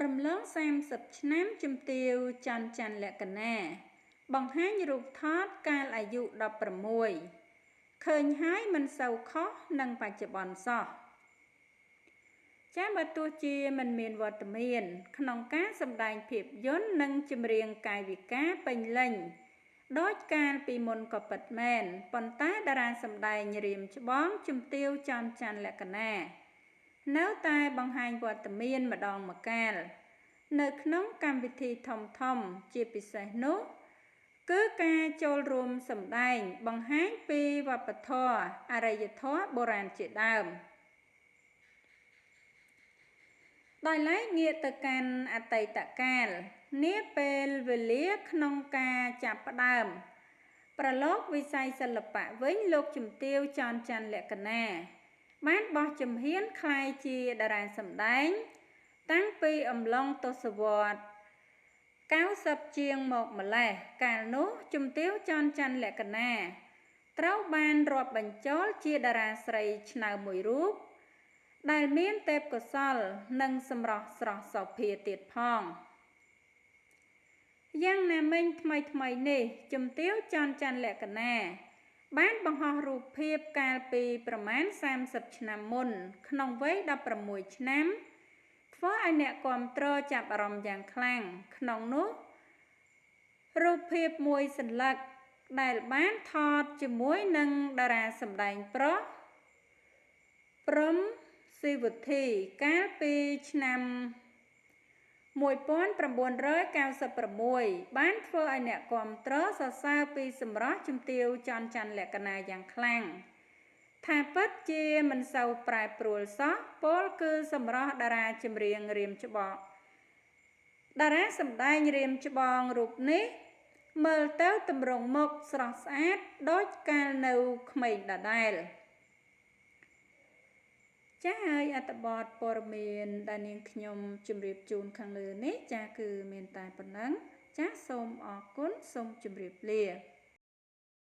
រំលង30ឆ្នាំជំទាវច័ន្ទច័ន្ទលក្ខណាបង្ហាញរូបថតកាលអាយុ16ឃើញហើយមិនសូវខុសនឹងបច្ចុប្បន្នសោះ។ ចាបើទោះជាមិនមានវត្តមាន ក្នុងការសម្ដែងភាពយន្តនិងចម្រៀងកាយវិការពេញលេញដូចកាលពីមុនក៏ពិតមែន ប៉ុន្តែតារាសម្ដែងរៀមច្បងជំទាវច័ន្ទច័ន្ទលក្ខណានៅតែបង្ហាញវត្តមានម្ដងម្កាលនៅក្នុងកម្មវិធីធំៗជាពិសេសនោះគឺការចូលរួមសម្ដែងបង្ហាញពីវប្បធម៌អរិយធម៌បុរាណជាដើម។ ដោយឡែកងាកទៅកាន់អតីតកាលនាពេលវេលាក្នុងការចាប់ផ្ដើមប្រឡូកវិស័យសិល្បៈវិញ លោកជំទាវច័ន្ទច័ន្ទលក្ខណាបានបោះជំហានក្លាយជាតារាសម្ដែងតាំងពីអំឡុងទសវត្ស90ជាងមកម្លេះ។ កាលនោះជំទាវច័ន្ទច័ន្ទលក្ខណាត្រូវបានរាប់បញ្ចូលជាតារាស្រីឆ្នើមមួយរូបដែលមានទេពកោសល្យនិងសម្រស់ស្រស់សោភាទៀតផង។ យ៉ាងណាមិញថ្មីថ្មីនេះជំទាវច័ន្ទច័ន្ទលក្ខណាបានបង្ហោះរូបភាពកាលពីប្រមាណ30ឆ្នាំមុនក្នុងវ័យ16ឆ្នាំធ្វើឲ្យអ្នកគាំទ្រចាប់អារម្មណ៍យ៉ាងខ្លាំង ក្នុងនោះរូបភាពមួយសន្លឹកដែលបានថតជាមួយនឹងតារាសម្ដែងប្រុសព្រំស៊ីវុធីកាលពីឆ្នាំ1996បានធ្វើឲ្យអ្នកគាំទ្រសរសើរពីសម្រស់ជំទាវច័ន្ទច័ន្ទលក្ខណាយ៉ាងខ្លាំងថាពិតជាមិនសូវប្រែប្រួលសោះ ពោលគឺសម្រស់តារាចម្រៀងរៀមច្បងតារាសម្ដែងរៀមច្បងរូបនេះមើលទៅទម្រង់មុខស្រស់ស្អាតដូចកាលនៅក្មេងដដែល។ ចាហើយអត្ថបទព័ត៌មានដែលនាងខ្ញុំជម្រាបជូនខាងលើនេះចាគឺមានតែប៉ុណ្ណឹង។ ចាសូមអរគុណសូមជម្រាបលា។